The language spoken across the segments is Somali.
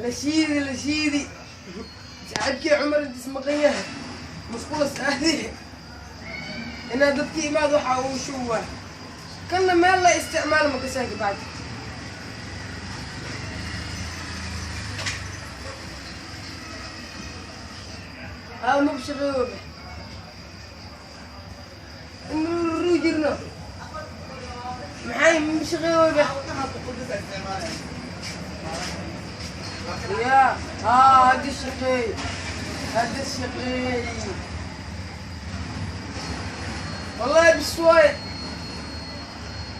La shiidi, la shiidi. Saaxiibkii Cumar intiis maqan yahay musqula saadi inaad dadki imaad waxa uu shuba kanna meel la isticmaalo ma kasaaki bacdi. Haa, ma shaqeeyo inuu jirno, maxay ma shaqeeyo ya? Haa, hadda shaqeey, hadda shaqeey. Wallahi bis waay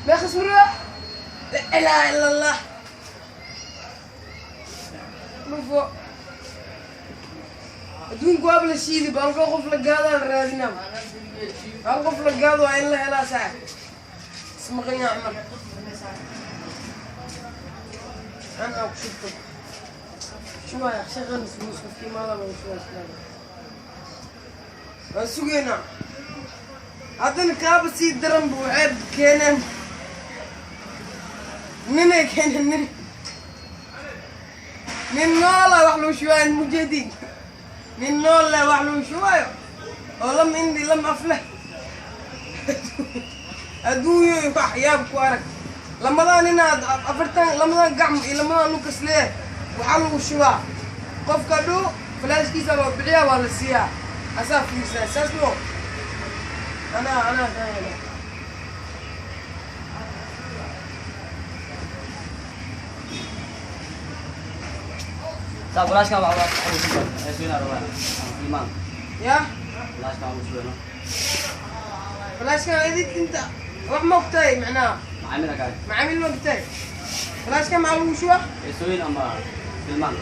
meeqas marwa. La ilaha ila Allah. Dhufo adduunku waaba la shiidi ba. Halka qof la gaadaan raadinaa, hal qof la gaado waa in la helaa. Saaxib ismaqan yaa Cumar an aa ku shubto shubaya shaqan ismuus qofkii maada lagu shubaa islaada. Waan sugaynaa. Haddana kaaba sii daran bu waxay keeneen, ninay keeneen, nin noola wax lagu shubaayo mujeedin, nin nool leh wax lagu shubaayo oo lam indi lam af leh. Adduunyo wax yaab ku arag. Lamadan inaad afartan, lamadan gacmo iyo lamadan lukas leeh waxaa lagu shubaa. Qofka dhu falaashkiisa loo bixiyaa, waa la siiyaa, asaa fiirsaa. Saas no anaa fahmaya. Saa falaashkan waa heesooyin rabaa imaan. Ya. Falaashkan waa usugayno. Falaashkan idink inta wax ma ogtahay macnaha? Macaamila kaay. Macaamiil ma ogtahay? Falaashkan maxaa lagu shubaa? Heesooyin ama filmaan.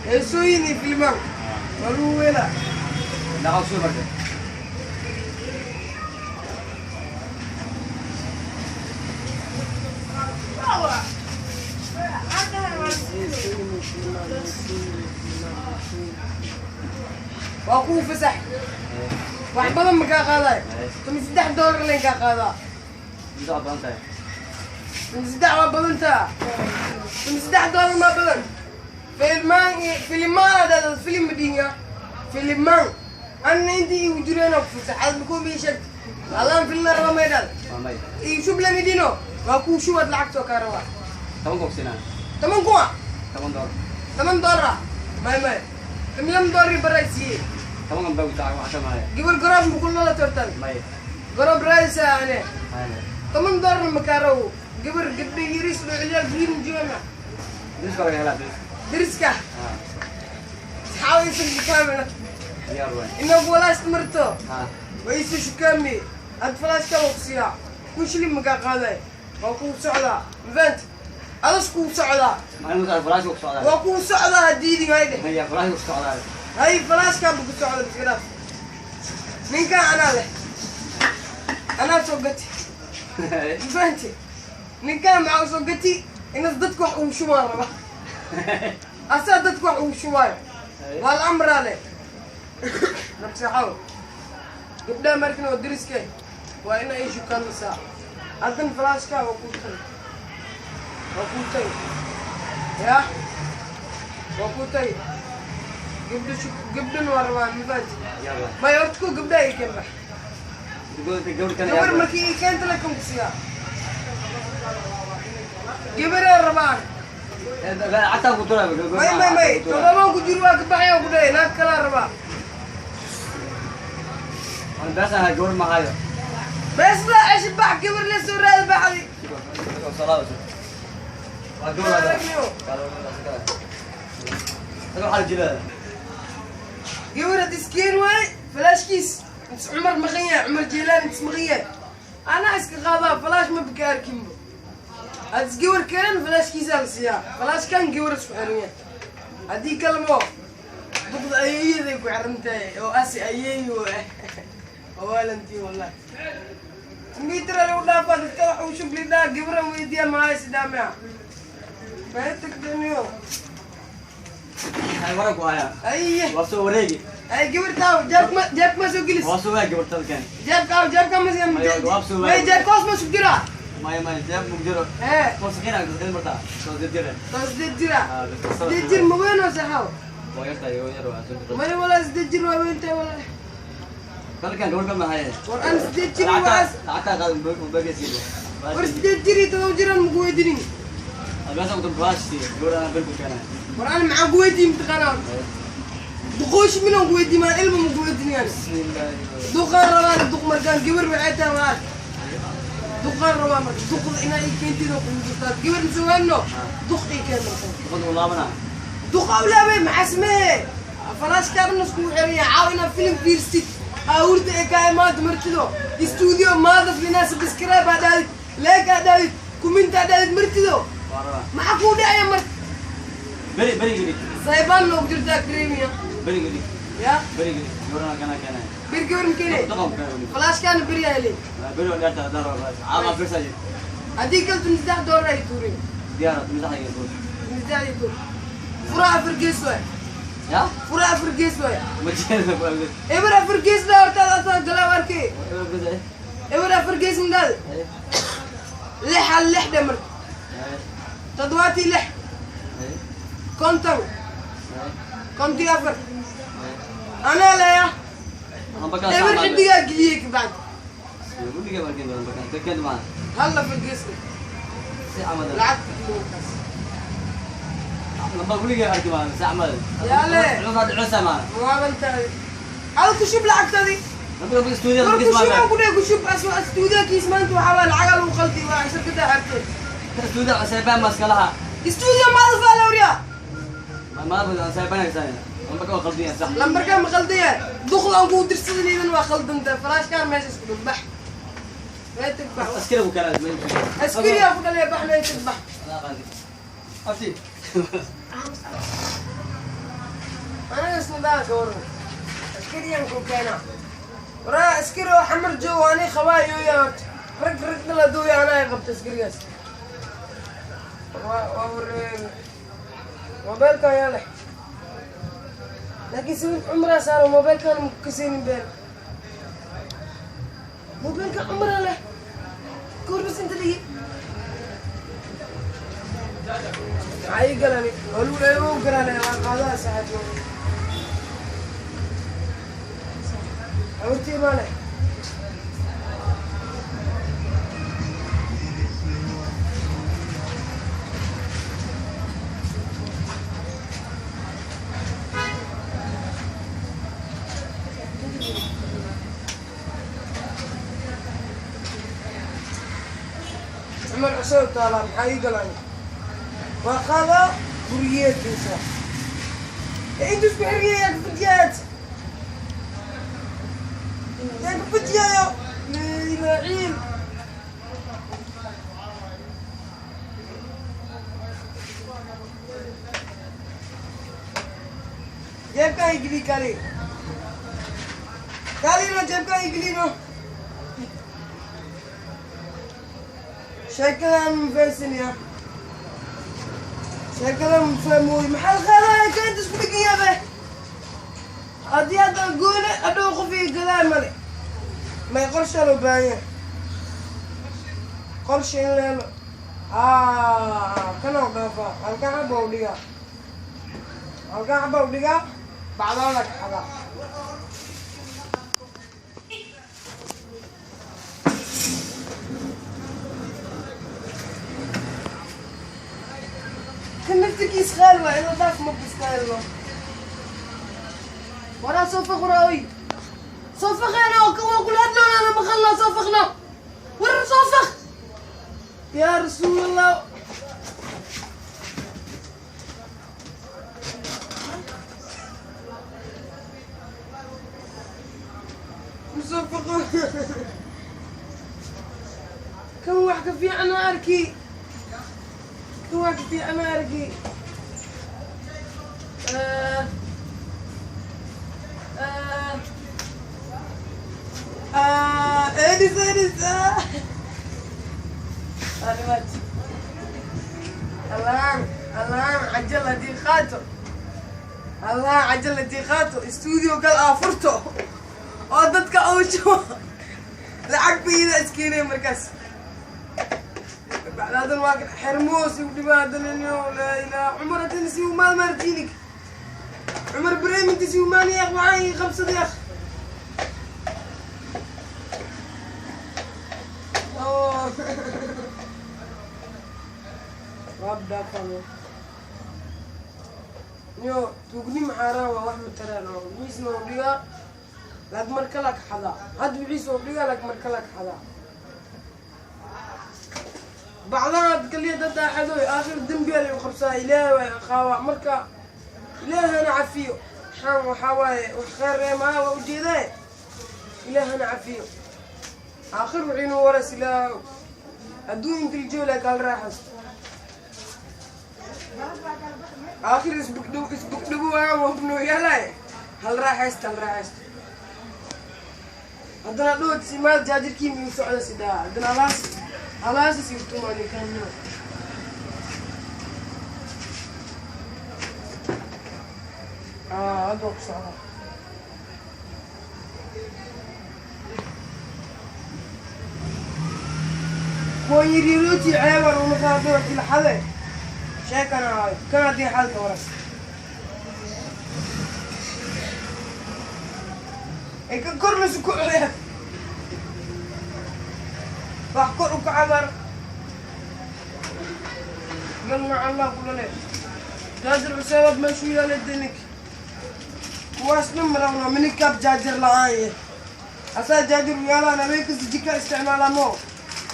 Heesooyin iyo filmaan waa lagu weelaa. Meeqa usugay marka? Heesooyin iyo filmaan, heesooyin iyo filmaan, heesooyin. Waa kuu fasax, wax badan ma kaa qaadayo. $13 len kaa qaadaa. Inta waa badan tahay. 13 waa badan taa? $13 maa badan? Filmaan iyo filimaan hadaad filim madhinya filimaan anna intii igu jireena ku fasax. Aad makuu ii sheegta allaan filna raba may dhal. Waa may. Ii shub lamidino waa kuu shubad lacagtoo kaa rabaa. 10 kogsinaa. 10 kuwa? $10. $10 may, 12 dollar baray siiyey. 10kan baa gutaa wax ka mahaya. Gabar garoob makulnala tortan. May. Garoob raadisa ane. Haya. $10 makaa rabo. Gabar gabdha yariis dhocilyaa giin joona. Dariska laga helaa, dariska. Deriska. Ha. Saxaawaysa shukaamina. Diyaar waay. Inagu walaas marto. Ha. Wayse shukaami had falaashka waa ku siiyaa, 1000 shilin makaa qaaday. Waa kuu socdaa, mafahant? Adas kuu socdaa. Maalin musa falaashka ku socdaa. Waa kuu socdaa hadiidin haydhe. Maya, falaashka ku socdaa. Hay, falaashkaanba ku socda iska dhaaf. Ninkaan anaa leh, anaa soo gati, mafahante? Ninkaan maxaa u soo gati? Inas dadka wax ugu shubaan raba, asaa dadka wax ugu shubaayo. Waa la amraa leh nabsaxaw. Gabdhaha markan oo deriske waa ina ay shukaanaysaa. Haddan falaashkaa waa kuu tagay, waa kuu tagay, ya waa kuu tagay. Gabdho gabdhan waa rabaan, mafahante? Diyaar waay. May, horta ku gabdhaha ii keen bax. Gabadh kan. Gabar markii ii keenta la kan ku siiyaa. Gabaraa rabaan. Lacagtaan ku turaa. May, 7 ku jiro waa ka baxaya ku dhahay. Naag kalaa rabaa. Aan beesaan hay, gabadh ma hayo. Bes la ceshi bax, gabar la soo raadi baxdi. Waa gabadh. Waxaa la jiraa. Gabar had iskeen waay falaashkiis intas Cumar maqan yahay, Cumar Jeylaan intas maqan yahay anaa iska qaadaa falaash. Ma bika arkinbo had is gabar keenan falaashkiisaa la siiyaa. Falaashkan gabar isku xiran yahay, haddii kalemo duqda ayeeyaday ku xiran tahay oo asi ayeeyo ah waalantii. Wallahi kombiyuutar lagu dhaafaa dadka wax uu shubli dhaa. Gabran weydiiya mahay sidaamea maxay tagtaniyo. Hay, waran ku hayaa. Aye. Waa soo wareegi. Ay, gabarta jeebka jeebka ma soo gelis. Waa soo wareegi gabartada keen. Jeebka jeebka ma Ay, waa soo may jeebka hoos ma sug jiraa. Maya maya jeeb mugdiro. Hee. Waa sakiina sakiin bartaa. Soo jira. Soo 8 jira. Ah, 8 jir ma weyn oo saxaw? Waa yartahay, waa yar waa soo. Maya walaa 8 jir waa weyn tahay walaa. Kalkan gabar kama haye. War an 8 jir waas. Lacagta qaad mubagaysiibo. War 8 jir iyo 7 jiraan maku weydiinin. Albaasa ku baashi gabar aan bel ku keenay. War an maxaan ku weydiin mataqaanaa? Duqooshi minaan ku weydiin maan ilma maku weydiin yani. Bismillah. Duqaan rabaan duq markaan gabar waxay tahay walaal. Duqaan rabaa marka duqda inaa ii keentid oo kugu jirtaa gabar mise waano duq ii keen markaan. Duqad u laabana. Duq awlaabay maxaa sameeye? Falaashkaarna iskugu xiran yahay caaw inaa filim fiirsid aawurda ee kaa imaado martido studio maadaf inaa subscribe aa dhaadid like aa dhaadid comment aa dhaadid martido Waa rabaa. maxaa kuu dhacaya marka? Beri beri gidi. Saybaan noogu jirtaa creamia. Beri gidi. Ya Beri gidi. Gabar aan kana keenay. bir gabar makeenay. Duqan keenay. Falaashkaana beri aa leey. Beri waa dheerta daro. Caawa fiirsa. Haddii kaltu $3 ay tuurin. Diyaar midax ay tuur. Misax ay tuur. Fura 4 gees waay. Ya? Fura 4 gees waay. Ma jeedo fura. Eber 4 gees la hortaada asaa galaa arkay. Eber gees. Eber 4 gees mindaal. 6 hal 6 dhe marka. 76 50 54 anaa leeya. Eber xidigaa geliyey kabacdi. Guriga markeen lambarkaan ka keen ma. Hal 4 gees. Si amada. Lacagta markaas. Lambar guriga arki ma si amada. Yaale. Cunad cusa ma. Muwaabantaadi. Ada ku shub lacagtaadii. Lambar studio War ku shub aan ku dhahay ku shub aswa studio-kiis maanta waxaa waa lacagaa lagu qaldi waa shirkadda xerteed. Studio saybaan maskalaha. Studio maada faalawriya. Ma ma saybaan aysan. Lambarka waa qaldiyan sax. Lambarkaan ma qaldiya. Duqda aan kuu dirsadanaydan waa qaldantaa. Falaashkaan meesha isku dhig bax. Mee tag bax. Askari ku kala ma. Askari aa ku dhalaya bax mee tag bax. Abti. Anaga isna ka waran. Askariyaan ku keenaa. Waraa askari oo xamar joogo ani qabaayo yaa horta. Rag rag dhala dooya anaa ay qabta askarigaas. Waa wareer. Moobeelkan yaa leh. Laakiin sawirka cumraa saaran moobeelkan ma ku kasaynin been. Moobeelkan cumraa leh. Goor bas inta ligi. Maxaa ii galani? Waa lagu dheebo garanaya waa qaadaa saaxiibko. Abuurtii baa leh. Cumar cusub taalaa maxaa ii galani? Waa qaadaa guriyeedkiisa. Intuu isku xirgaya yaa ka fujiyaad. Yaa ka fujiyayo. Ilaaciil. Jeebkaan igili kali. Kalino jeebkaan igilino. Sheekadan mafahsanaya. Sheekadan mafahmooy. Maxaa la qaadaya kainta isku dhegan yabe? Haddii hadda goone hadhow qof ii gadaa male. May qorshe loo baahan yahay. Qorshe in la helo. Kana u dhaafaa. Halkan xabba u dhigaa. Halkan xabba u dhigaa. Bacdaada ka xadaa. Kan naftirkiis qaali waa in la dhaaf ma bistaaylo. Waraa soo faq waraa soo faqeena oo waa kula hadloona ana maqalna soo faqna. War soo faq. Yaa Rasuulallah. Soo faqo. Kan wax ka fiican aan arki. Kan wax ka fiican aan arki. Edis Edis. Arrimaad. Allah Allah cajal haddii qaato. Allah cajal haddii qaato studio kal aa furto oo dadka uu shubo lacag ba iyada iskeenay markaas. Bacdaadan waa kan xermoos igu dhibaadaliniyo. Laa ilaaha, Cumar haddana si umaad maartiinig. Cumar bareeminta si umaani yaaq, waxaan ii qabsaday yaaq. Waabdaafano yo, tuugnim xaaraan waa, wax mataraan oo wixiisna oo dhigaa, laag mar kala ka xadaa. Hadda wixiis oo dhigaa, laag mar kala ka xadaa. Bacdahaad kaliya dad aaxadoy, aakhir dembiyaa lagu qabsaa. Ilaahay waa ciqaabaa. Marka Ilaahana cafiyo. Waxaan waxaa waaye wax khayr ee maa waa ujeedaaye. Ilaahana cafiyo. Aakhir wixiinuu waras Ilaah adduunka iljoolaa kala raaxaysto. Aakhir isbugdhow isbugdhowo wabnoo yaalaaye. Hal raaxaysto, hal raaxaysto. Haddana dhood simaad jaajirkii miyuu socda sidaa? Haddana halaas halaasas irtumaani kaamino. Hadda waa ku socdaa. Kuwan yaryarootii ceebar una qaado tilxade sheekana haayo kan haddii xalka waras ay ka kornasu ku ceeb wax kor u kacabar galna Allah kulale jaajir cuseebab meeshuu yaala denik. Kuwaas dhan marabna minikaab jaajar la-aan ye asaa jaajir u yaalaan. Habeenkasta jika isticmaalaa mo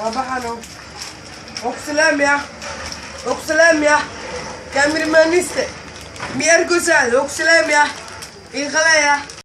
waa baxano. Waa ku salaami ah, kaamirmaaniste mi arkosaad. Waa ku salaami ah, ii qalaya.